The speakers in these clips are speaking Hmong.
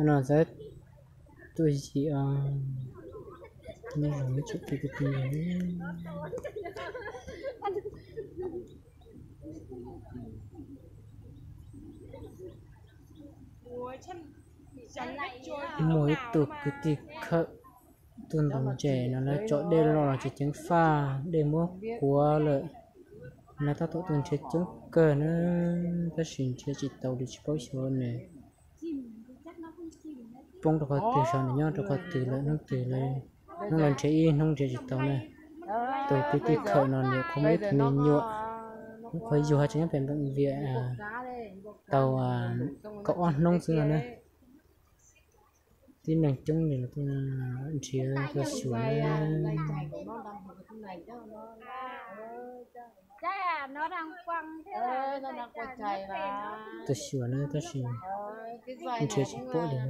No txawb tuaj yim os, nyob zoo ib tsoom kwv tij. Muaj ib tug kwv tij khawm tuaj ntaus ntses no na, tsom dej los los tsis ceev faj, dej muab kuav lawm. Lawv tab tom tuaj nrhiav coob kawg na, tab sis nrhiav tsis tau li, tsis paub xyov nws poob rau qhov twg, xyov nws nyob rau qhov twg lawm, hnub twg lawm. Hnub no nrhiav ib hnub nrhiav tsis tau na. Tus kwv tij khawm no nws kuj muaj ib tug me nyuam, qhov yug tseem nyob pem npeem viam tau kaum ob hnub xwb no na. Tib neeg coob li los tuaj nrhiav tuaj xyuas na. Tuaj xyuas na tab sis nrhiav tsis pom li na.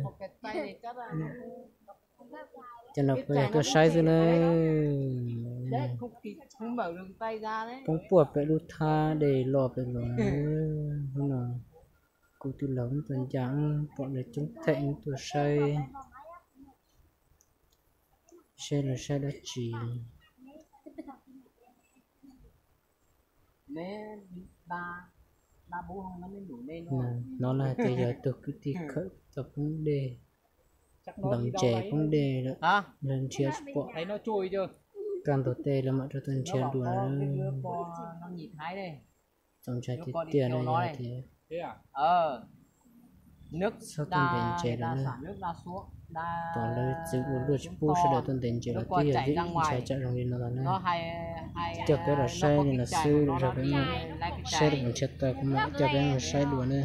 Cov no kuj yog tuaj saib xwb na. Poob puag pem lub thaj dej los pem los. Hnub no kuv tus laus wb tuaj ncaj wb pom lawv coob theem wb tuaj saib, saib lawv saib dab tsi. Hnov lawv hais tias yog tus kwv tij khawm tau poob dej, ntaus ntses poob dej lawm, lawv nrhiav tsis pom. Kaj ntug tej lawv mam rov tuaj nrhiav dua na. Txaus ntshai tiag tiag no yog hais tias txhob tuaj ntes ntses lawm na. Tom lawv txwv ua luaj tsis pub sawv daws tuaj ntes ntses los twb yog vim ntshai tsam zoo li no los na. Coj peb los saib li no xwb, zog peb mam saib rau kuv nrhiav tau kuv mam coj peb mus saib dua na.